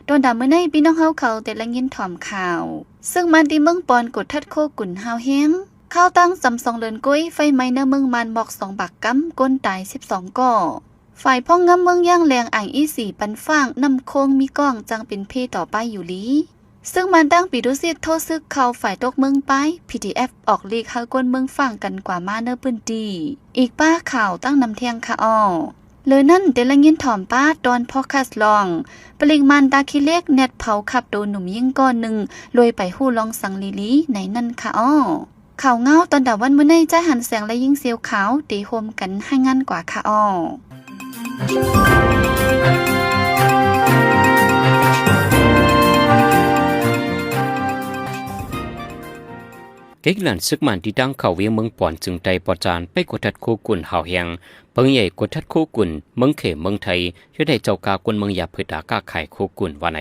ຕອນດາມື້ໃນ ພີ່ນ້ອງເຮົາເຂົາໄດ້ລະຍິນຖອມຂ່າວ ເຊິ່ງມານທີ່ເມືອງປອນກວດທັດໂຄກຸນຮ້າວແຮງ. ຂ່າວຕ່າງຈຳສອງເດືອນກວ່າ ໄຟໄໝ້ໃນເມືອງມານໝອກສອງປາກກຳ ຄົນຕາຍສິບສອງກໍ. ຝ່າຍພອງງຳເມືອງຢາງແຫຼງ ອ້າງອີ່ສີ ປັນຟາງນ້ຳໂຂງມີກ້ອງ ຈັ່ງເປັນເພຕໍ່ໄປຢູ່ຫຼີ. ເຊິ່ງມານທາງປີໂຕຊິດໂທສຶກເຂົ້າຝ່າຍຕົກເມືອງປາຍ ພີດີເອັຟ ອອກຫຼີກໃຫ້ຄົນເມືອງຟັງກັນກວ່າມາໃນພື້ນທີ່ ອີກປ້າຂ່າວຕັ້ງນຳແທງຄະອໍ. ເລີຍນັ້ນ ໄດ້ລະຍິນຖອມປ້າຕອນພອດຄາສລອງ ປະລິກມານຕາຂີ້ເຫຼັກແນດເຜົາຂັບໂຕໜຸ່ມຍິງກ່ອນໜຶ່ງ ລວຍໄປຮູ້ລອງສັງລີລີໃນນັ້ນຄະອໍ. ຂ່າວເງົາຕອນດາວັນມື້ໃນ ຈາຍຫັນແສງ ແລະ ຍິງເຊວຂາວ ໄດ້ຮ່ວມກັນລາຍງານກວ່າຄະອໍ. ເກັກລານເຊືອກໝານທີ່ທາງເຂົ້າວຽງເມືອງປອນ ເຊິ່ງໄດ້ປອດຈານໄປກວດທັດໂຄກຸນຮ້າວແຮງ ເບິ່ງໃຫຍ່ກວດທັດໂຄກຸນ ເມືອງເຂເມືອງໄທ ເຮັດໃຫ້ເຈົ້າກາຄົນເມືອງຢ່າເພີດຕາຄ້າຂາຍໂຄກຸນວ່າໃນ.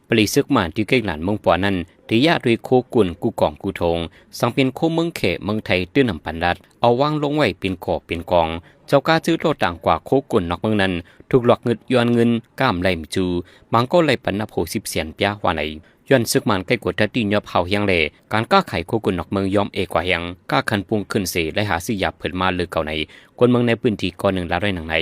ປະລິເຊືອກໝານທີ່ເກັກລານເມືອງປອນນັ້ນ ໄດ້ຢາດ້ວຍໂຄກຸນ ກູ່ກອງ ກູ່ໂທງ ສັງເປັນໂຄເມືອງເຂເມືອງໄທ ຕື່ນນຳປັນລັດ ເອົາວາງລົງໄວ້ເປັນກໍເປັນກອງ. ເຈົ້າກາຊື້ໂຕຕ່າງກວ່າໂຄກຸນນອກເມືອງນັ້ນ ຖືກຫຼອກງຶດຍ້ອນເງິນ ກາມໄລ່ມາຈູ ບາງກໍໄລ່ປັນນັບຫົກສິບແສນປຽວ່າໃນ. ຍ້ອນເຊືອກໝານໃກ້ກວດທັດທີ່ຍອບຮ້າວແຮງແລະ ການຄ້າຂາຍໂຄກຸນນອກເມືອງຍ່ອມເອກວ່າແຮງ ກາຂັ້ນປຸງຂຶ້ນເສ ໄລ່ຫາຊື້ຢາເພິ່ນມາເລີເກົ່າໃນ ຄົນເມືອງໃນພື້ນທີ່ກ່ອນໜຶ່ງລາວດ້ວຍໜັງໃນ.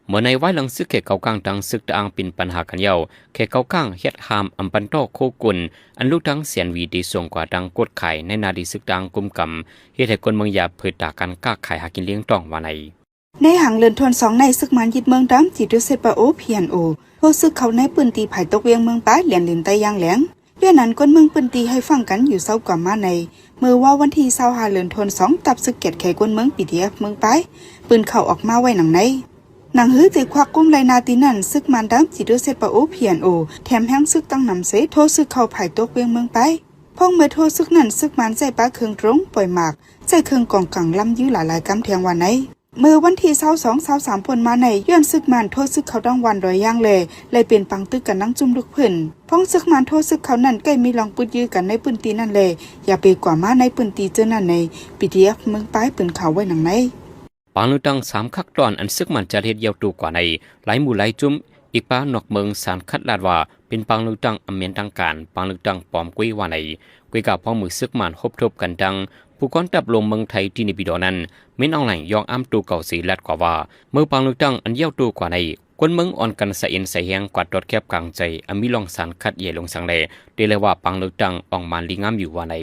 ເມື່ອໃນວາຍຫຼັງເສກເຂເຂົາກ້າງທັງເສກຕະອາງເປັນບັນຫາກັນແລ້ວ ເຂເຂົາກ້າງເຮັດຫ້າມອຳປັນຕໍ່ໂຄກຸນ ອັນລູກທາງແສນຫວີໄດ້ສົ່ງກວ່າທາງກົດຂາຍໃນນາທີ່ເສກຕະອາງກຸມກຳ ເຮັດໃຫ້ຄົນເມືອງຢ່າເພີດຕາການຄ້າຂາຍຫາກິນລ້ຽງຕ້ອງວ່າໃນ. ໃນຫາງເລີນທວນສອງໃນ ເຊືອກໝານຍຶດເມືອງຕາມຈີໂຕເຊດປາໂອ ພີເອັນໂອ ໂທສຶກເຂົ້າໃນພື້ນທີ່ພາກຕົກວຽງເມືອງປາຍ ແລນລິນໃຕ້ຢາງແຫຼງ. ຍ້ອນນັ້ນ ຄົນເມືອງພື້ນທີ່ໃຫ້ຟັງກັນຢູ່ເຊົ້າກວ່າມາໃນ ເມື່ອວານວັນທີຊາວຫ້າເລີນທວນສອງ ທັບເຊກແກດໄຂຄົນເມືອງ ພີດີເອັຟ ເມືອງປາຍ ປືນເຂົ້າອອກມາໄວ້ໜັງໃນ. ໜັງຫືອຖືກຄວັກກຸມໄລນາທີ່ນັ້ນ ເຊືອກໝານຕາມຈີໂຕເຊດປາໂອ ພີເອັນໂອ ແຖມແຮງເຊືອກຕັ້ງນຳເສ ໂທຊຶກເຂົ້າພາກຕົກວຽງເມືອງປາຍ. ພ້ອມເມື່ອໂທຊຶກນັ້ນ ເຊືອກໝານໃຊ້ປາເຄື່ອງໂຕງ ປ່ອຍໝາກ ໃຊ້ເຄື່ອງກອງກັງລຳຢືນຫຼາຍໆກຳແທງວ່າໃນ. ເມື່ອວັນທີຊາວສອງ ຊາວສາມ ປົນມາໃນ ຍ້ອນເຊືອກໝານໂທຊຶກເຂົ້າທາງວັນດອຍຢາງແລ ແລະ ເປັນປາງຕຶກກັນນຳຈຸ້ມລູກພື້ນ. ພ້ອມເຊືອກໝານໂທຊຶກເຂົ້ານັ້ນ ໃກ້ມີລອງປຶດຢື້ກັນໃນພື້ນທີ່ນັ້ນແລ ຢ່າໄປກວ່າມາໃນພື້ນທີ່ເຈີນັ້ນໃນ ພີດີເອັຟ ເມືອງປາຍ ປືນເຂົ້າໄວ້ໜັງໃນ. ປາງເລືອກຕັ້ງສາມຂັ້ນຕອນ ອັນເຊືອກໝານຈັດເຮັດຢ່າວໂຕກວ່າໃນ ຫຼາຍໝູ່ຫຼາຍຈຸ້ມ ອີກປານອກເມືອງ ສານຄັດລາດວ່າເປັນປາງເລືອກຕັ້ງ ອຳແມ່ນທາງການ ປາງເລືອກຕັ້ງປອມກຸ້ຍວ່າໃນ. ກຸ້ຍກາວພວມມືເຊືອກໝານຮົບທົບກັນທັງຜູ້ກອນທັບລົມເມືອງໄທ ທີ່ເນປິດໍນັ້ນ ມິນອອງໄຫຼ ຍ່ອງອ້າງໂຕເກົ່າເສ ລັດກວ່າວ່າ ເມື່ອປາງເລືອກຕັ້ງອັນຢ່າວໂຕກວ່າໃນ ຄົນເມືອງອ່ອນກັນສະເອັນສະແຮງ ກວາດຕອດແຄບກາງໃຈ ອາມີລອງສານຄັດໃຫຍ່ລົງສັງແລ ໄດ້ເລີຍວ່າປາງເລືອກຕັ້ງອອກມາດີງາມຢູ່ວ່າໃນ.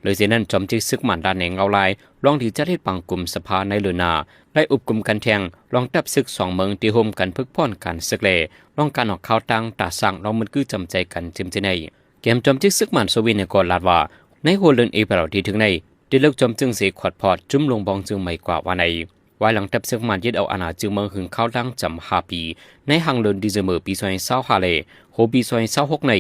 ເລີຍເຊັ່ນນັ້ນ ຈອມເຈັກເຊືອກໝານລາດໃນເງົາລາຍ ລອງທີ່ຈະເຮັດປາງກຸມສະພາໃນເດືອນໜ້າ ໄດ້ອົບກຸມກັນແທງ ລອງທັບເຊກສອງເມືອງທີ່ຮ່ວມກັນຝຶກຜ່ອນການເຊກແລ ລອງການອອກຂ່າວຕ່າງຕາສ້າງ ລອງມືດກືຈຳໃຈກັນເຕັມເຈໃນ. ແກມຈອມເຈັກເຊືອກໝານໂຊເວຍນະກໍລາດວ່າ ໃນຫົວເດືອນເອເປຣທີ່ເຖິງໃນ ໄດ້ເລີກຈອມເຈິງເສຂອດພອດ ຈຸ້ມລົງບອງເຈີໃໝ່ກວ່າວ່າໃນ. ວາຍຫຼັງທັບເຊືອກໝານຍຶດເອົາອານາຈຶງເມືອງຫຶງຄາວຕັ້ງຈຳຫ້າປີ ໃນຫາງເດືອນດີເຊັມເບີປີສອງພັນຊາວຫ້າ ແລະ ຫົວປີສອງພັນຊາວຫົກໃນ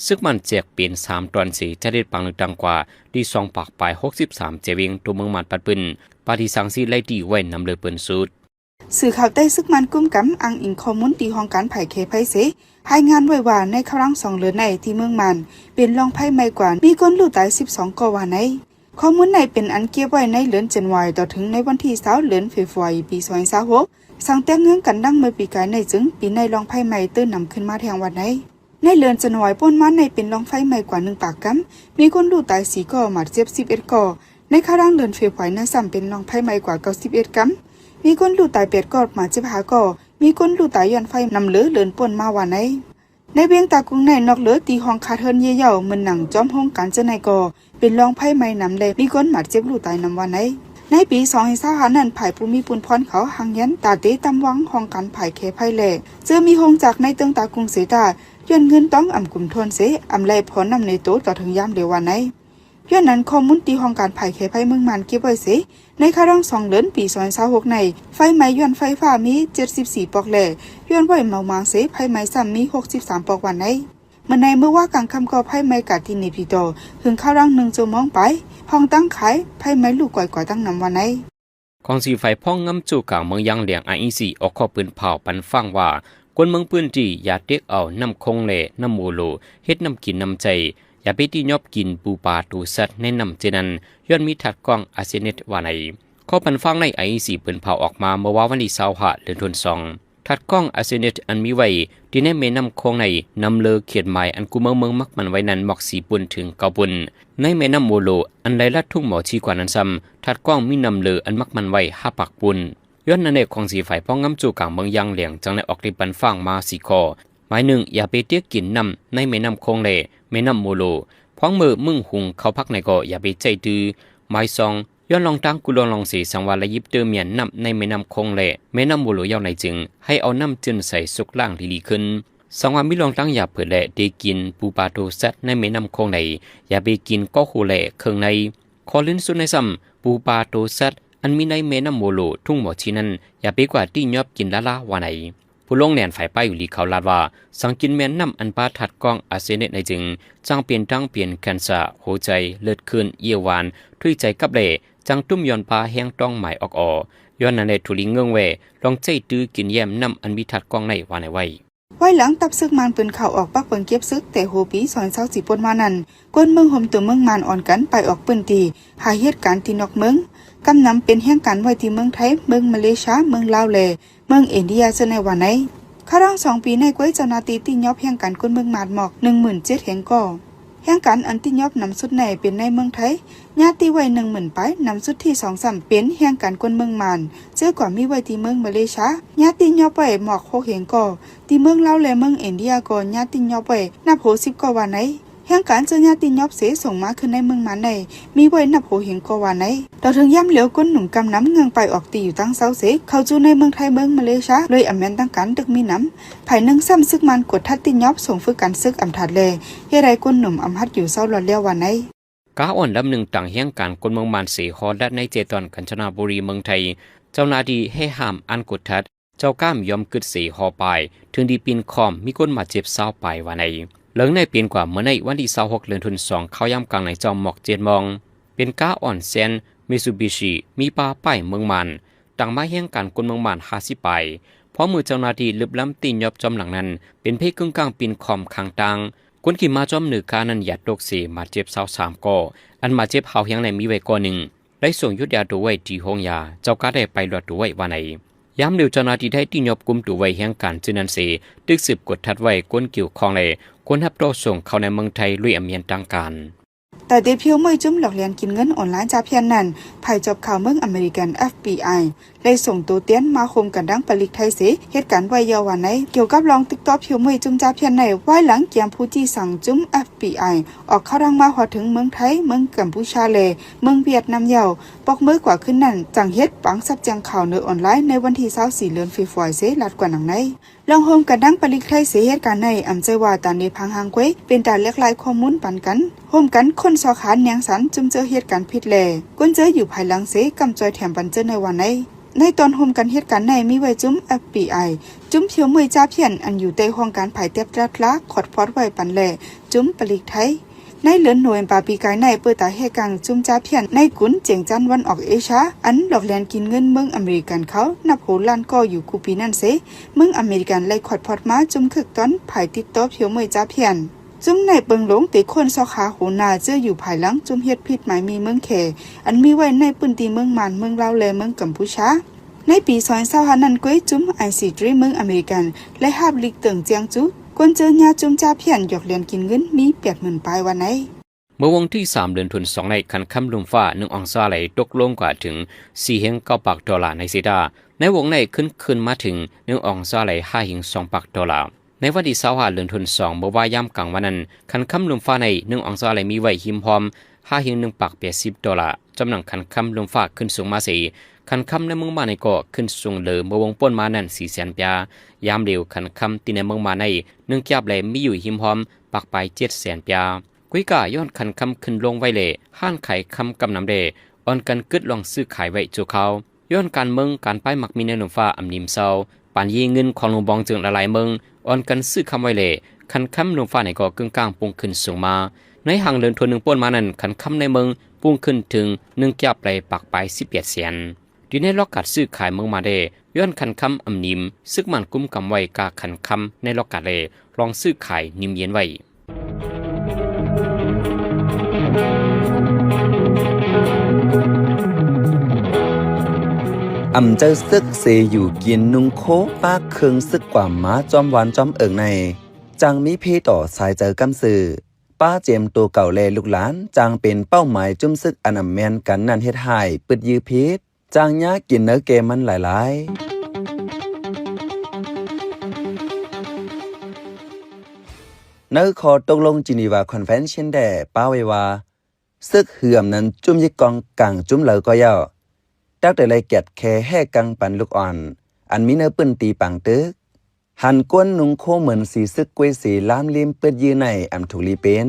ເຊືອກໝານແຈກເປັນສາມຕອນເສ ຈະເຮັດປາງເລືອກຕັ້ງກວ່າ ທີ່ສອງປາກປາຍຫົກສິບສາມແຈວຽງ ໂຕເມືອງມານປັດປືນ ປາທີ່ສາງສີໄລ່ຕີໄວ້ນຳເລີເປີ້ນສຸດ. ສື່ຂ່າວໃຕ້ເຊືອກໝານກຸ້ມກຳ ອ້າງອີງຂໍ້ມູນທີ່ຫ້ອງການຝ່າຍແຄໄພເສ ລາຍງານໄວ້ວ່າ ໃນຄາວຫຼັງສອງເດືອນໃນທີ່ເມືອງມານ ເປັນລອງໄຟໄໝ້ກວ່າ ມີຄົນຮູ້ຕາຍສິບສອງກໍວ່າໃນ. ຂໍ້ມູນໃນເປັນອັນເກັບໄວ້ໃນເດືອນຈັນວາຣີ ຕໍ່ເຖິງໃນວັນທີຊາວເດືອນເຟບຣວາຣີປີສອງພັນຊາວຫົກ ສັງແຕ່ງເຮືອງກັນດັ່ງເມື່ອປີກາຍໃນ ຈຶ່ງປີໃນລອງໄຟໄໝ້ເຕີນນຳຂຶ້ນມາແທງວ່າໃນ. ໃນເດືອນຈັນວາຣີປົນມາໃນເປັນລອງໄຟໄໝ້ກວ່າໜຶ່ງປາກກຳ ມີຄົນຮູ້ຕາຍສີ່ກໍ ບາດເຈັບສິບເອັດກໍ. ໃນຄາວຫຼັງເດືອນເຟບຣວາຣີໃນຊ້ຳເປັນລອງໄຟໄໝ້ກວ່າເກົ້າສິບເອັດກຳ ມີຄົນຮູ້ຕາຍແປດກໍ ບາດເຈັບຫ້າກໍ ມີຄົນຮູ້ຕາຍຍ້ອນໄຟນຳເລີເດືອນປົນມາວ່າໃນ. ໃນວຽງຕາກຸງໃນ ນອກເຫຼືອທີ່ຫ້ອງຄາດເຮືອນເຢ່ຽວເໝືອນໜັງຈອມໂຮງການເຈີໃນກໍ ເປັນລອງໄຟໄໝ້ນຳ ແລະ ມີຄົນບາດເຈັບຮູ້ຕາຍນຳວ່າໃນ. ໃນປີສອງພັນຊາວຫ້ານັ້ນ ຝ່າຍຜູ້ມີປຸນພອນເຂົາ ຮັກແຮງຕາເຕຕຳວັງຫ້ອງການຝ່າຍແຄໄພ ແລະ ເຈີມີໂຮງຈັກໃນເຕີງຕາກຸງເສຕາ ຍ້ອນເງິນຕ້ອງອຳກຸມທວນເສ ອຳໄລ່ພໍນຳໃນໂຕຕໍ່ເຖິງຍາມເດວວ່າໃນ. ຍ້ອນນັ້ນ ຂໍ້ມູນທີ່ຫ້ອງການຝ່າຍແຄໄພເມືອງມານເກັບໄວ້ເສ ໃນຄາວຫຼັງສອງເດືອນປີສອງພັນຊາວຫົກໃນ ໄຟໄໝ້ຍ້ອນໄຟຟ້າມີເຈັດສິບສີ່ປອກ ແລະ ຍ້ອນໄຟເມົາໝາງເສ ໄຟໄໝ້ຊ້ຳມີຫົກສິບສາມປອກວ່າໃນ. ເມື່ອໃນມື້ວານກາງຄ່ຳກໍໄຟໄໝ້ກາດທີ່ເນປິໂຕ ເຖິງຄາວຫຼັງໜຶ່ງຊົ່ວໂມງປາຍ ຫ້ອງຕັ້ງຂາຍ ໄຟໄໝ້ລຸກກອຍກວ່າຕັ້ງນຳວ່າໃນ. ກອງສີໄຟພອງງຳໂຈກາງເມືອງຢາງແຫຼງ ອາອີຊີ ອອກຂໍ້ປືນເຜົາປັນຟັງວ່າ ຄົນເມືອງພື້ນທີ່ຢ່າເຕັກເອົານ້ຳຄົງ ແລະ ນ້ຳໂມໂລ ເຮັດນ້ຳກິນນ້ຳໃຊ້ ຢ່າໄປຕິຍອບກິນປູປາໂຕສັດໃນນ້ຳເຈນັ້ນ ຍ້ອນມີທາດກ້ອງອາເຊນິກວ່າໃນ. ຂໍ້ປັນຟັງໃນ ອາອີຊີ ປືນເຜົາອອກມາເມື່ອວານວັນທີຊາວຫ້າເດືອນທວນສອງ. ທາດກ້ອງອາເຊນິກອັນມີໄວ້ທີ່ໃນແມ່ນ້ຳຂອງໃນນຳເລີເຂດໝາຍອັນກູເມືອງເມືອງມັກໝັ້ນໄວ້ນັ້ນໝອກສີ່ປຸ້ນເຖິງເກົ້າປຸ້ນ. ໃນແມ່ນ້ຳໂວໂລອັນໄຫຼລັດທຸ່ງໝໍຊີກວ່ານັ້ນຊ້ຳ, ທາດກ້ອງມີນຳເລີອັນມັກໝັ້ນໄວ້ຫ້າປາກປຸ້ນ. ຍ້ອນນັ້ນແຫຼະ ຂອງສີຝ້າຍພອງງາມຈູກາງເມືອງຢ່າງແຫຼງ ຈຶ່ງໄດ້ອອກລິດບັນຟ້າງມາສີ່ຂໍ້. ໝາຍໜຶ່ງ, ຢ່າໄປເຕະກິນນ້ຳໃນແມ່ນ້ຳຂອງ ແລະ ແມ່ນ້ຳໂວໂລ. ພວງມື້ມຶງຫຸງເຂົ້າຜັກໃນກໍຢ່າໄປໃຊ້ຕື້. ໝາຍສອງ, ຍ້ອນລ່ອງຕາງກູລ່ອງລ່ອງເສ ສັງວ່າໄຫຼຍິບເຕີມຽນນ້ຳໃນແມ່ນ້ຳຂອງ ແລະ ແມ່ນ້ຳໂວໂລຍາວໃນຈຶ່ງ ໃຫ້ເອົານ້ຳຈືນໃສຊົກລ້າງດີໆຂຶ້ນ. ສັງວ່າມີລ່ອງຕາງຢາບເພີດ ແລະ ເຕະກິນປູປາໂຕສັດໃນແມ່ນ້ຳຂອງໃດ, ຢ່າໄປກິນກໍໂຄ ແລະ ເຄື່ອງໃນ. ຂໍ້ລຶ້ນສຸດໃນຊ້ຳ, ປູປາໂຕສັດອັນມີໃນແມ່ນ້ຳໂວໂລ ທຸ່ງໝໍຊີນັ້ນ ຢ່າໄປກວາດຕິຫຍອບກິນລ້າໆ ວ່າໃນ. ຜູ້ລົງແໜ້ນຝ່າຍປ້າຍຢູ່ຫຼີເຂົາລາດວ່າ ສັງກິນແມ່ນນ້ຳອັນປາທາດກ້ອງອາເຊນິກໃນຈຶ່ງ ຈັ່ງເປັນທັງເປັນແຄນເຊີ, ຫົວໃຈ, ເລືອດຂຶ້ນ, ເຫຍື່ອຫວານ, ທຸຍໃຈກັບແລ, ຈັ່ງຕຸ້ມຍ້ອນປາແຮງຕ້ອງໝາຍອອກອໍ. ຍ້ອນນັ້ນແຫຼະ ທຸລີເງືອງແວ ລອງໃຊ້ຕື້ກິນແຢມນ້ຳອັນມີທາດກ້ອງໃນ ວ່າໃນໄວ້. ໄວ້ຫຼັງທັບເສິກມານປືນເຂົ້າອອກປັກເບິ່ງເກັບເສິກແຕ່ຫົວປີສອງພັນຊາວສີ່ປົນມານັ້ນ, ຄົນເມືອງໂຮມຕົວເມືອງມານອ່ອນກັນໄປອອກພື້ນທີ່ຫາເຮັດການທີ່ນອກເມືອງ, ກຳນຳເປັນແຮງການໄວ້ທີ່ເມືອງໄທ, ເມືອງມາເລເຊຍ, ເມືອງລາວ ແລະ ເມືອງອິນເດຍ ເຊິ່ງໃນວ່າໃນ. ຄະລອງສອງປີໃນ ກວຍເຈົ້າໜ້າທີ່ຕິຫຍອບແຮງການຄົນເມືອງມານໝອກໜຶ່ງໝື່ນເຈັດແຫ່ງກໍ. ແຮງການອັນຕິຫຍອບນຳສຸດໃນເປັນໃນເມືອງໄທ, ຍາດຕິໄວ້ໜຶ່ງໝື່ນປາຍ, ນຳສຸດທີສອງຊ້ຳເປັນແຮງການຄົນເມືອງມານ, ເຈີກວ່າມີໄວ້ທີ່ເມືອງມາເລເຊຍ, ຍາດຕິຫຍອບໄວ້ໝອກຫົກແຫ່ງກໍ. ທີ່ເມືອງລາວ ແລະ ເມືອງອິນເດຍກໍຍາດຕິຫຍອບໄວ້ນັບຫົວສິບກໍວ່າໃນ. ແຮງການເຈີຍາດຕິຫຍອບເສສົ່ງມາຄືນໃນເມືອງມານໃນ ມີໄວ້ນັບຫົວແຫ່ງກໍວ່າໃນ. ຕໍ່ເຖິງຍາມຫຼຽວ ຄົນໜຸ່ມກຳນຳເງືອງໄປອອກທີ່ຢູ່ຕັ້ງເຊົາເສ ເຂົ້າສູ່ໃນເມືອງໄທ ເມືອງມາເລເຊຍ ໂດຍອາແມ່ນຕັ້ງການຕຶກມີນຳ. ຝ່າຍໜຶ່ງຊ້ຳເສິກມານກວດທັດຕິຫຍອບສົ່ງຝຶກການເສິກອຳທາດ ແລະ ເຮັດໃຫ້ຄົນໜຸ່ມອຳຫັດຢູ່ເຊົາລອດແລ້ວວ່າໃນ. ກາອ່ອນລຳໜຶ່ງຕາງແຮງການຄົນເມືອງມານເສ ຮອດລັດໃນເຈຕອນການຈະນະບູລີ ເມືອງໄທ. ເຈົ້າໜ້າທີ່ແຮ່ຫ້າມອັນກວດທັດ ເຈົ້າກາມຍອມກຶດເສຫໍປາຍ ເຖິງໄດ້ປິ່ນຄອມ ມີຄົນບາດເຈັບຊາວປາຍວ່າໃນ. ເລື່ອງໃນເປັນກວ່າເມື່ອໃນວັນທີຊາວຫົກ ເດືອນທຸນສອງ ເຂົ້າຍາມກາງໃນຈອມໝອກເຈັດໂມງ ເປັນກາອ່ອນແຊນ ມິຊູບິຊິ ມີປາປ້າຍເມືອງມານ ຕັ້ງມາແຮງການຄົນເມືອງມານຫ້າສິບປາຍ. ພໍມື້ເຈົ້າໜ້າທີ່ລຶບລຳຕິຫຍອບຈອມຫຼັງນັ້ນ ເປັນເພກຶ້ງກ້າງປິ່ນຄອມຂ້າງຕ່າງ. ຄົນຂີ່ມາຈອມເນີການັ້ນຢາດຕົກເສ ບາດເຈັບຊາວສາມກໍ. ອັນບາດເຈັບຮ້າວແຮງໃນມີໄວ້ກໍໜຶ່ງ ໄດ້ສົ່ງຢຸດຢາຕົວໄວ້ທີ່ໂຮງຢາ, ເຈົ້າກາໄດ້ໄປລອດຕົວໄວ້ວ່າໃນ. ຍາມຫຼຽວເຈົ້າໜ້າທີ່ໄດ້ຕິຫຍອບກຸມຕົວໄວ້ແຮງການເທື່ອນັ້ນເສ ຕຶກສືບກວດທັດໄວ້ຄົນກ່ຽວຂ້ອງ ແລະ ຄົນຮັບຕໍ່ສົ່ງເຂົ້າໃນເມືອງໄທໂດຍອາແມ່ນທາງການ. ຕາເຕພຽວເມີຍຈຸ້ມຫຼອກລຽນກິນເງິນອອນລາຍຈາພຽນນັ້ນ ຝ່າຍຈອບຂ່າວເມືອງອາເມລິກັນ ເອັຟບີໄອ ໄດ້ສົ່ງໂຕແທນມາໂຮມກັນດັງປະລິກໄທເສ ເຮັດການໄວ້ຢ່າວວ່າໃນ. ກ່ຽວກັບລອງຕຶກຕໍ່ພຽວເມີຍຈຸ້ມຈາພຽນໃນ ວາຍຫຼັງກຽມຜູ້ຈີ່ສັງຈຸ້ມ ເອັຟບີໄອ ອອກຂ່າວດັງມາຮອດເຖິງເມືອງໄທ, ເມືອງກຳປູຊາ ແລະ ເມືອງຫວຽດນາມຢ່າວ ປອກເມີກວ່າຄືນນັ້ນ ຈັ່ງເຮັດປາງສັບແຈ້ງຂ່າວໃນອອນລາຍໃນວັນທີຊາວສີ່ ເດືອນເຟບຣວາຣີ ລາດກວ່າໜັງໃນ. ລອງໂຮມກັນດັງປະລິກໄທເສເຮັດການໃນ ອຳເຈີວ່າຕາເນພັງຮາງກວຍ ເປັນຕາແລກລາຍຂໍ້ມູນປັນກັນ ໂຮມກັນຄົ້ນຊອກຫາແນງສັນຈຸ້ມເຈີເຮັດການຜິດ ແລະ ຄົນເຈີຢູ່ພາຍຫຼັງເສ ກຳຈ່ອຍແຖມປັນເຈີໃນວ່າໃນ. ໃນຕອນໂຮມກັນເຮັດການໃນ ມີໄວ້ຈຸ້ມ ເອັຟບີໄອ ຈຸ້ມພຽວເມີຍຈາພຽນ ອັນຢູ່ໃຕ້ຫ້ອງການພາຍແຕັບລັດລາ ຂອດພອດໄວ້ປັນ ແລະ ຈຸ້ມປະລິກໄທ. ໃນເດືອນໂນເວັມເປີປີກາຍໃນ ເປີດຕາແຮກກາງຈຸ້ມຈາພຽນໃນກຸນຈຽງຈັນວັນອອກເອເຊຍ ອັນຫຼອກລຽນກິນເງິນເມືອງອາເມລິກັນເຂົາ ນັບໂຫລ້ານກໍຢູ່ຄູ່ປີນັ້ນເສ ເມືອງອາເມລິກັນໄລ່ຂອດພອດມາຈຸ້ມຄຶກຕອນພາຍຕິດຕໍ່ພຽວເມີຍຈາພຽນ. ຈຸ້ມໃນເປິງຫຼົງໄປຄົ້ນຊອກຫາຫົວໜ້າເຈີຢູ່ພາຍຫຼັງຈຸ້ມເຮັດຜິດໝາຍມີເມືອງແຂ ອັນມີໄວ້ໃນພື້ນທີ່ເມືອງມານ, ເມືອງລາວ ແລະ ເມືອງກຳປູຊາ. ໃນປີສອງພັນຊາວຫ້ານັ້ນ ກວຍຈຸ້ມໄອຊີທຣີເມືອງອາເມລິກັນ ໄດ້ຮັບລິກເຕີງແຈ້ງຈຸ ຄົນເຈີຍາຈຸ້ມຈາພຽນຢອກລຽນກິນເງິນມີແປດໝື່ນປາຍວ່າໃນ. ເມື່ອວັນທີສາມ ເດືອນທຸນສອງໃນ ຂັນຄຳລຸ່ມຟ້າໜຶ່ງອອງສາໄຫຼຕົກລົງກວ່າເຖິງສີ່ແສນເກົ້າປາກໂດລາໃນເສດາ. ໃນວົງໃນຂຶ້ນຄືນມາເຖິງໜຶ່ງອອງສາໄຫຼຫ້າແສນສອງປາກໂດລາ. ໃນວັນທີຊາວຫ້າ ເດືອນທຸນສອງ ເມື່ອວ່າຍາມກາງວັນນັ້ນ ຂັນຄຳລຸ່ມຟ້າໃນໜຶ່ງອອງສາໄຫຼມີໄວ້ຮິມຮອມຫ້າແສນໜຶ່ງປາກແປດສິບໂດລາ. ຈຳນຳຂັນຄຳລຸ່ມຟ້າຂຶ້ນສູງມາເສ ຂັນຄຳໃນເມືອງມານໃນກໍຂຶ້ນສູງເລີເມື່ອວົງປົນມານັ້ນສີ່ແສນປາຍ. ຍາມດຽວຂັນຄຳທີ່ໃນເມືອງມານໃນໜຶ່ງກຽບໄຫຼມີຢູ່ຮິມຮອມປາກປາຍເຈັດແສນປາຍ. ກຸຍກາຍ້ອນຂັນຄຳຂຶ້ນລົງໄວແລ ຮ້ານຂາຍຄຳກຳນຳແດ່ ອ່ອນກັນກຶດລອງຊື້ຂາຍໄວ້ຊົ່ວຄາວ. ຍ້ອນການເມືອງການປາຍມັກມີໃນລຸ່ມຟ້າອຳນິມເຊົາ ປານເຢເງິນຂອງຫຼວງບອງເຈີງຫຼາຍໆເມືອງ ອ່ອນກັນຊື້ຄຳໄວ້ແລ ຂັນຄຳລຸ່ມຟ້າໃນກໍກຶ້ງກ້າງປຸງຂຶ້ນສູງມາ. ໃນຫາງເດືອນທວນໜຶ່ງປົນມານັ້ນ ຂັນຄຳໃນເມືອງປຸງຂຶ້ນເຖິງໜຶ່ງກຽບໄຫຼປາກປາຍສິບແປດແສນ. ທີ່ໃນລອກກາດຊື້ຂາຍເມືອງມາແດ່ ຍ້ອນຂັນຄຳອຳນິມ ຊຶກມັນກຸມກຳໄວ້ກາຂັນຄຳໃນລອກກາດແລ ລອງຊື້ຂາຍນິມເຢັນໄວ້. ເ ອຳເຈີາຊຶກເຊຢູ່ກິນນຸ່ງໂຄປ້າເຄື່ອງຊຶກກວ່າມາຈອມວານຈອມເອີງໃນ ຈັ່ງມີເພຕໍ່ຊາຍເຈີກຳຊື່. ປ້າເຈມໂຕເກົ່າແລລູກຫຼານ ຈັ່ງເປັນເປົ້າໝາຍຈຸ້ມຊຶກອັນອຳແມ່ນກັນນັ້ນເຮັດຮ້າຍ ປຶດຢື້ຜິດ ຈ້າງຍາກິນເນື້ອແກ່ມັນຫຼາຍໆ. ໃນຂໍ້ຕົກລົງ Geneva Convention ແດ່ ປ້າໄວ້ວ່າ ຊຶກເຫື່ອມນັ້ນຈຸ້ມຍິກກອງກາງຈຸ້ມເລີກໍເຍົາະ ຕັກແຕ່ໄລ່ແກດແຄແຮ່ກັງປັນລູກອ່ອນ ອັນມີເນື້ອປືນຕີປາງຕຶກ ຫັນກວນນຸ່ງໂຄເໝືອນສີຊຶກກ້ວຍເສ ລາມລິມປຶດຢື້ໃນອຳທຸກລີເປັນ.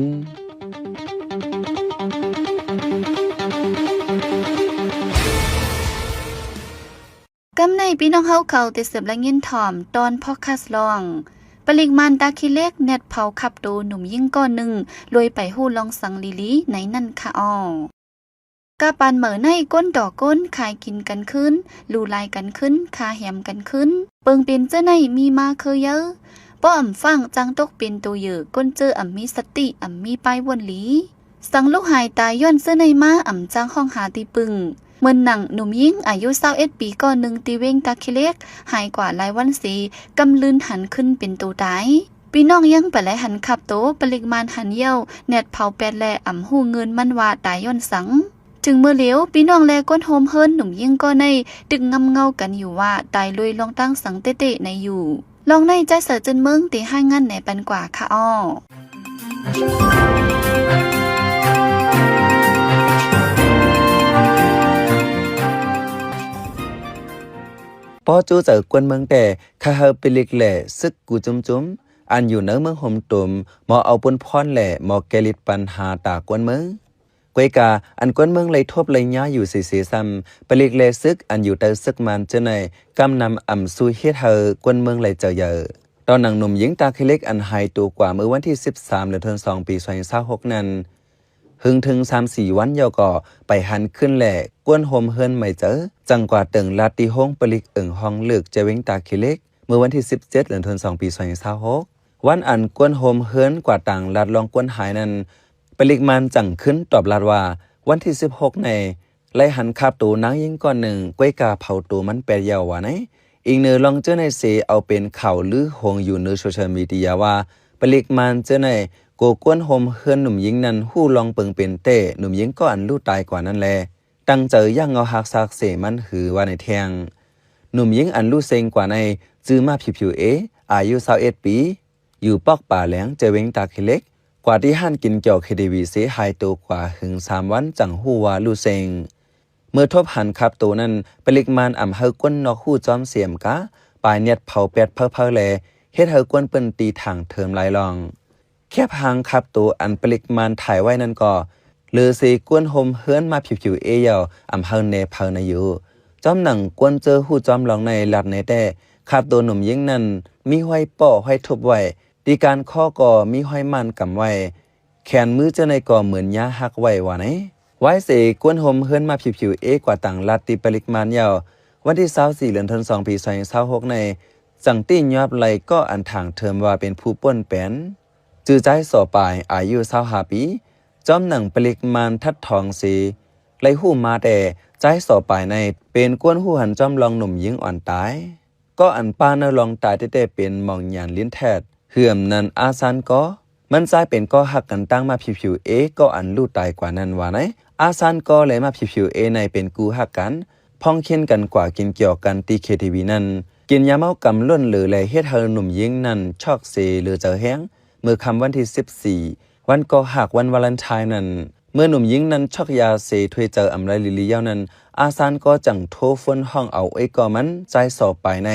ກຳໃນພີ່ນ້ອງເຮົາເຂົ້າໄດ້ເສິບລະຍິນຖ່ອມຕອນພອດຄາສລອງ ປະລິກມານຕາຂີ້ເຫຼັກແນດເຜົາຂັບໂຕໜຸ່ມຍິງກ້ອນໜຶ່ງ ລວຍໄປຮູ້ລອງສັງລີລີໃນນັ້ນຄະອໍ. ກະປານເໝີໃນກົ້ນຕໍ່ກົ້ນ ຂາຍກິນກັນຄືນ ຫຼູຫຼາຍກັນຄືນ ຄາແຮມກັນຄືນ ເປິງເປັນເຈີໃນມີມາຄືເຢີ ບໍ່ອຳຟັງຈັ່ງຕົກເປັນໂຕເຢີ ກົ້ນເຈີອຳມີສະຕິ ອຳມີປ້າຍວົນລີ ສັງລູກຫາຍຕາຍຍ້ອນເຈີໃນມາອຳຈັ່ງຮ້ອງຫາທີ່ປຶງ ເໝືອນໜັງໜຸ່ມຍິງອາຍຸຊາວເອັດປີກ້ອນໜຶ່ງທີ່ເວງຕາຂີ້ເຫຼັກ ຫາຍກວ່າຫຼາຍວັນເສ ກຳລືນຫັນຂຶ້ນເປັນໂຕຕາຍ. ພີ່ນ້ອງຍັງປະໄລຫັນຂັບໂຕ ປະລິກມານຫັນເຍົາ ແນດເຜົາແປດ ແລະ ອຳຮູ້ເງິນມັນວ່າຕາຍຍ້ອນສັງ. ເຖິງມື້ຫຼຽວ ພີ່ນ້ອງ ແລະ ຄົນໂຮມເຮືອນໜຸ່ມຍິງກໍໃນ ຕຶກງຳເງົາກັນຢູ່ວ່າ ຕາຍລວຍລອງຕັ້ງສັງເຕະໆໃນຢູ່. ລອງໃນ ຈາຍສາຍເຈີນເມືອງ ໄດ້ຮາຍງານແນປັນກວ່າຄະອໍ. ພໍຈູ້ເຈີກວນເມືອງແຕ່ ຂ້າເຮີປລິກແລະຊຶກກູຈຸ້ມໆ ອັນຢູ່ໃນເມືອງໂຮມຕຸມ ໝໍເອົາປຸນພອນແລະໝໍແກລິດປັນຫາຕາກວນເມືອງ. ກວຍກາ ອັນກວນເມືອງໄລ່ທົບໄລ່ຍາຢູ່ເສໆຊ້ຳ ປະລິກແລຊຶກອັນຢູ່ໃຕ້ຊຶກມານເຈີໃນ ກຳນຳອຳຊູເຮັດໃຫ້ກວນເມືອງໄລ່ເຈີເຢີ. ຕໍ່ໜັງໜຸ່ມຍິງຕາຂີ້ເຫຼັກອັນຫາຍໂຕກວ່າເມື່ອວັນທີສິບສາມ ເດືອນທວນສອງ ປີສອງພັນຊາວຫົກນັ້ນ ຫຶງເຖິງສາມສີ່ວັນເຍົາກໍໄປຫັນຂຶ້ນແລະກວນໂຮມເຮືອນໃໝ່ເຈີ ຈັ່ງກວ່າເຕີງລາດທີ່ໂຮງປະລິກເອີງຫ້ອງເລິກ ແຈເວັງຕາຂີ້ເຫຼັກ ເມື່ອວັນທີສິບເຈັດ ເດືອນທວນສອງ ປີສອງພັນຊາວຫົກ. ວັນອັນກວນໂຮມເຮືອນກວ່າຕາງລາດລອງກວນຫາຍນັ້ນ ປະລິກມານຈັ່ງຂຶ້ນຕອບລາດວ່າ ວັນທີສິບຫົກໃນ ໄລ່ຫັນຄາບໂຕນາງຍິງກ້ອນໜຶ່ງ ກວຍກາເຜົາໂຕມັນແປດເຍົາວ່າໃນ. ອີງເໜີລອງເຈີໃນເສ ເອົາເປັນຂ່າວລືໂຮງຢູ່ເນີໂຊຊຽວມີເດຍວ່າ ປະລິກມານເຈີໃນ ໂກກວນໂຮມເຮືອນໜຸ່ມຍິງນັ້ນຮູ້ລອງເປິງເປັນແຕ່ໜຸ່ມຍິງກໍອັນລູກຕາຍກວ່ານັ້ນແລ ຕັ້ງໃຈຢ່າງເຫງົາຮັກຊາກເສມັນຫືວ່າໃນແທ່ງ. ໜຸ່ມຍິງອັນລູກເຊັງກວ່າໃນ ຊື່ມາຜິວໆເອ ອາຍຸຊາວເອັດປີ ຢູ່ປອກປາແຫຼງ ແຈເວັງຕາຂີ້ເຫຼັກ ກວ່າທີ່ຮ້ານກິນເກີ້າ ເຄທີວີ ເສ ຫາຍໂຕກວ່າຫຶງສາມວັນ ຈັ່ງຮູ້ວ່າລູກເຊັງ. ເມື່ອທົບຫັນຄາບໂຕນັ້ນ ປະລິກມານອຳໃຫ້ຄົນນອກຮູ້ຈ້ອມເສມກາ ປາຍແນດເຜົາແປດເຜີາໆແລ ເຮັດໃຫ້ຄົນເປັນທີ່ຖາງເທີມຫຼາຍລ່ອງ. ແຄບຮ່າງຄາບໂຕອັນປະລິກມານຖ່າຍໄວ້ນັ້ນກໍ ເຫຼືອເສກວນໂຮມເຮືອນມາຜິວໆເອເຍົາ ອຳເຮົາແນເຜົາໃນຢູ່. ຈ້ອມໜັງກວນເຈີຮູ້ຈ້ອມລອງໃນລັດແນແຕ່ ຄາບໂຕໜຸ່ມຍິງນັ້ນ ມີຮອຍເປາະຮອຍທຸບໄວ້ ທີ່ການຄໍກໍມີຮອຍມ່ານກຳໄວ້ ແຂນມືເຈົ້າໃນກໍເໝືອນຍາຫັກໄວ້ວ່າໃນ. ວາຍເສກວນໂຮມເຮືອນມາຜິວໆເອກວ່າຕາງລັດທີ່ປະລິກມານເຍົາ ວັນທີຊາວສີ່ ເດືອນທວນສອງ ປີສອງພັນຊາວຫົກໃນ ຈັ່ງຕິຍອບໄລ່ກໍອັນຖາງເທີມວ່າເປັນຜູ້ປົນແປນ ຊື່ຈາຍສໍປາຍ ອາຍຸຊາວຫ້າປີ ຈ້ອມໜັງປະລິກມານທັດທອງເສ ໄລ່ຮູ້ມາແຕ່ ຈາຍສໍປາຍໃນ ເປັນກວນຮູ້ຫັນຈ້ອມລອງໜຸ່ມຍິງອ່ອນຕາຍ ກໍອັນປ້າເນີລອງຕາຍແຕ່ໆເປັນໝອງຫຍານລິນແທດ ເຫື່ອມນັ້ນອາຊານກໍ ມັນຈາຍເປັນກໍຮັກກັນຕັ້ງມາຜິວໆເອ ກໍອັນລູກຕາຍກວ່ານັ້ນວ່າໃນ. ອາຊານກໍ ແລະ ມາຜິວໆເອໃນເປັນຄູ່ຮັກກັນ ພ້ອງເຄນກັນກວ່າກິນເກີ້າກັນທີ່ ເຄທີວີ ນັ້ນ ກິນຢາເມົາກຳລົ້ນເລີ ແລະ ເຮັດໃຫ້ໜຸ່ມຍິງນັ້ນຊອກເສເຫຼືອເຈີແຮງ ເມື່ອຄ່ຳວັນທີສິບສີ່ ວັນກໍຮັກ ວັນວາເລັນທາຍນັ້ນ ເມື່ອໜຸ່ມຍິງນັ້ນຊອກຢາເສຖ້ວຍເຈີອຳໄລລີລີເຍົານັ້ນ ອາຊານກໍຈັ່ງໂທຟົນຮ້ອງເອົາເອື້ອຍກໍມັນ ຈາຍສໍປາຍໃນ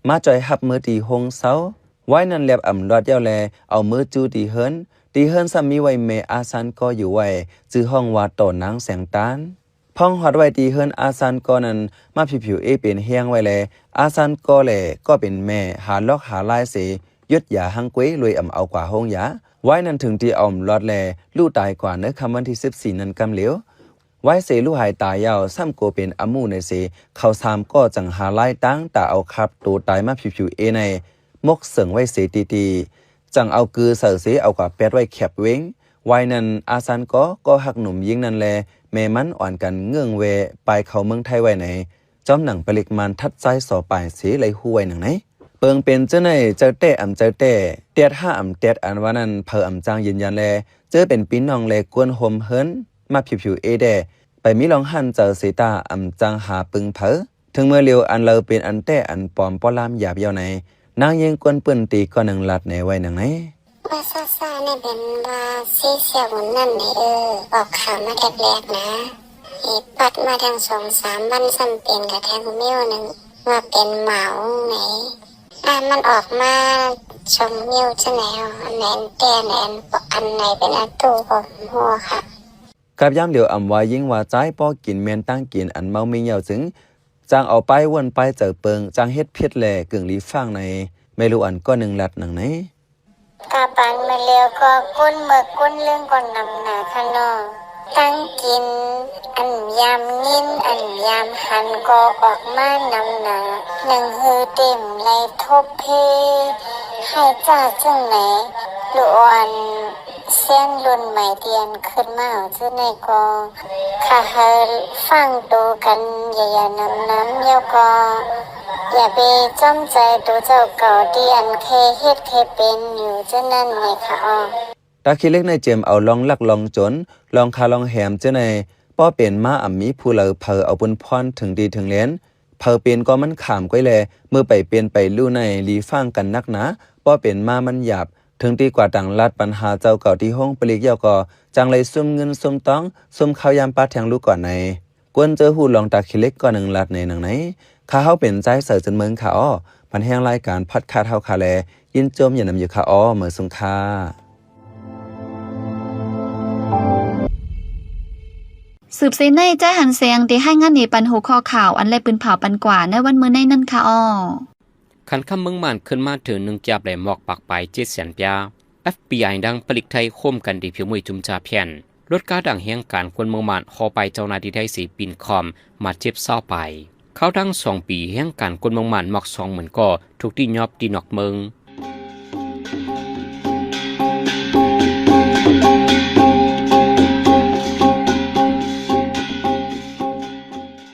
ມາຈ່ອຍຮັບເມືອທີ່ໂຮງເຊົາ. ວາຍນັ້ນແລັບອຳລວດເຍົາແລ ເອົາເມືອຈູ້ທີ່ເຮືອນ ທີ່ເຮືອນຊ້ຳມີໄວ້ແມ່ອາຊານກໍຢູ່ໄວ້ ຊື່ຫ້ອງວ່າໂຕນາງແສງຕານ. ພອງຮອດໄວ້ທີ່ເຮືອນອາຊານກໍນັ້ນ ມາຜິວໆເອເປັນແຮງໄວ້ແລ ອາຊານກໍແລ ກໍເປັນແມ່ ຫາລອກຫາລາຍເສ ຢຸດຢາຮັງເກວ ລວຍອຳເອົາກວ່າໂຮງຢາ. ວາຍນັ້ນເຖິງທີ່ເອົາອຳລອດແລ ລູກຕາຍກວ່າໃນຄ່ຳວັນທີສິບສີ່ນັ້ນກຳຫຼຽວ. ວາຍເສລູກຫາຍຕາຍເຍົາ ຊ້ຳໂກເປັນອາໝູ່ໃນເສ ເຂົາສາມກໍຈັ່ງຫາລາຍຕັ້ງຕາເອົາຄາບໂຕຕາຍມາຜິວໆເອໃນ ໝົກເສີງໄວ້ເສຕີໆ ຈັ່ງເອົາກືໃສ່ເສເອົາກວ່າແປດໄວ້ແຄບເວັງ. ວາຍນັ້ນອາຊານກໍ ກໍຮັກໜຸ່ມຍິງນັ້ນແລ ແມ່ມັນອ່ອນກັນເງື່ອງແວ່ປາຍເຂົ້າເມືອງໄທໄວ້ໃນ. ເ ຈອມໜັງປະລິກມານທັດຊາຍສໍປາຍເສ ໄດ້ຮູ້ໄວ້ໜັງໃນ. ເປິງເປັນເຈົ້າໃນ ເຈົ້າແຕ້ອຳເຈົ້າແຕ້ ແຕດຫ້າອຳແຕດອັນວ່ານັ້ນ ເຜີອຳຈ້າງຢືນຢັນແລ ເຈີເປັນພີ່ນ້ອງແລ ກວນໂຮມເຮືອນ ມາຜິວໆເອແດ່ ໄປມີລອງຫັນເຈີເສຕາ ອຳຈ້າງຫາປຶງເຜີ. ເຖິງເມື່ອລຽວ ອັນເລີເປັນອັນແຕ້ອັນປອມ ປໍລາມຢາບເຍົາໃນ ນາງຍິງກວນປືນຕີກ້ອນໜຶ່ງລັດແນໄວ້ໜັງໃນ. ເມື່ອຊ້າໆນີ້ເປັນວ່າ ສີ່ສຽວໝູນນັ້ນເດີ ອອກຂ່າວມາແລກໆນະ ເອ ປັດມາທັງສອງສາມວັນ ຊ້ຳເປັນກະແທງເມວໜຶ່ງ ວ່າເປັນໝາວໃນ ອ່າ ມັນອອກມາສອງເມວຈັ່ງໃດ ອັນໃດອັນແຕ່ ອັນໃດອັນ ອັນໃດເປັນອາຕູ ບໍ່ຮູ້ຄ່ະ. ກັບຍາມຫຼຽວອຳວ່າຍິງວ່າຊາຍ ພໍກິນແມ່ນຕັ້ງກິນອັນເມົາມີເຫຍົາ ຈຶ່ງຈັ່ງເອົາປ້າຍວົນປ້າຍເຈີເປິງ ຈັ່ງເຮັດຜິດແລ ກຶ່ງຫຼີຟາງໃນ ແມ່ລູກອ່ອນກ້ອນໜຶ່ງລັດໜັງໃນ. ກະບານມາແລ້ວກໍ ກົ້ນເມືອກກົ້ນເລື່ອງກໍນຳໜາຂະເນາະ ຕັ້ງກິນ ອັນຍາມຍິນ ອັນຍາມຫັນກໍອອກມານຳໜາ ໜັງຫືເຕັມໄລທົບເພ ໃຫ້ຈ້າເຊິ່ງໃນ ລູກອ່ອນ ເຊນລຸ້ນໃໝ່ ທີ່ອັນຂຶ້ນມາເອົາຊື່ໃນກໍ ຂ້າໃຫ້ຟັງໂຕກັນຢ່າໆນຳໆ ແລ້ວກໍຢ່າໄປຈອມໃຈໂຕເຈົ້າເກົ່າ ທີ່ອັນເຄຍເຮັດເຄຍເປັນຢູ່ເຊັ່ນນັ້ນແຫຼະຄ່ະອອ. ຕາຂີ້ເຫຼັກໃນຈຽມເອົາລອງລັກລອງຈົນ ລອງຂ້າລອງແຮມເຈົ້າໃນ ປໍເປັນມາອຳມີຜູ້ເລີເຜີເອົາບຸນພອນ ເຖິງດີເຖິງແລນ ເຜີເປັນກໍມັນຂາມກ້ອຍແລ ເມື່ອໄປເປັນໄປຮູ້ໃນ ຫຼີຟາງກັນນັກໜາ ປໍເປັນມາມັນຫຍາບ ເຖິງຕີກວ່າຕັງລັດ ບັນຫາເຈົ້າເກົ່າທີ່ໂຮງປະລິກເຫຍົາກໍ ຈັ່ງໄດ້ຊຸມເງິນຊຸມຕອງ ຊຸມເຂົ້າຢາມປາແທງລູກກ່ອນໃນ ກວນເຈີຮູ້ລອງຕາຂີ້ເຫຼັກກ້ອນໜຶ່ງລັດໃນໜັງໃນ. ຂ້າເຮົາເປັນຊາຍເສີເຊີນເມືອງຄ່ະອອ ພັນແຮງລາຍການພອດຄາດເຮົາຄ່ະແລ ຍິນຊົມຢານຳຢູ່ຄ່ະອອ ເມີຍສູງຄ່ະ. ສືບເສຍໃນ ໃຈຫັນແສງ ໄດ້ລາຍງານໃນປັນຫົວຂໍ້ຂ່າວ ອັນແລະປືນເຜົາປັນກວ່າໃນວັນມື້ໃນນັ້ນຄ່ະອອ. ຂັນຄຳເມືອງມ່ານຂຶ້ນມາເຖິງໜຶ່ງຈາບແລະໝອກປາກປາຍເຈັດແສນປຽ. ເອັຟບີໄອ ດັງປະລິກໄທໂຄມກັນທີ່ຜິວມວຍຈຸມຈາແຜ່ນ ລົດກາດັງແຮງການຄົນເມືອງມ່ານ ຫໍ່ປາຍເຈົ້າໜ້າທີ່ໄທເສປີນຄອມ ບາດເຈັບຊາວປາຍ. ຂ່າວດັງສອງປີແຮງການຄົນເມືອງມ່ານໝອກສອງໝື່ນກໍ ຖືກຕີຫຍອບຕີນອກເມືອງ.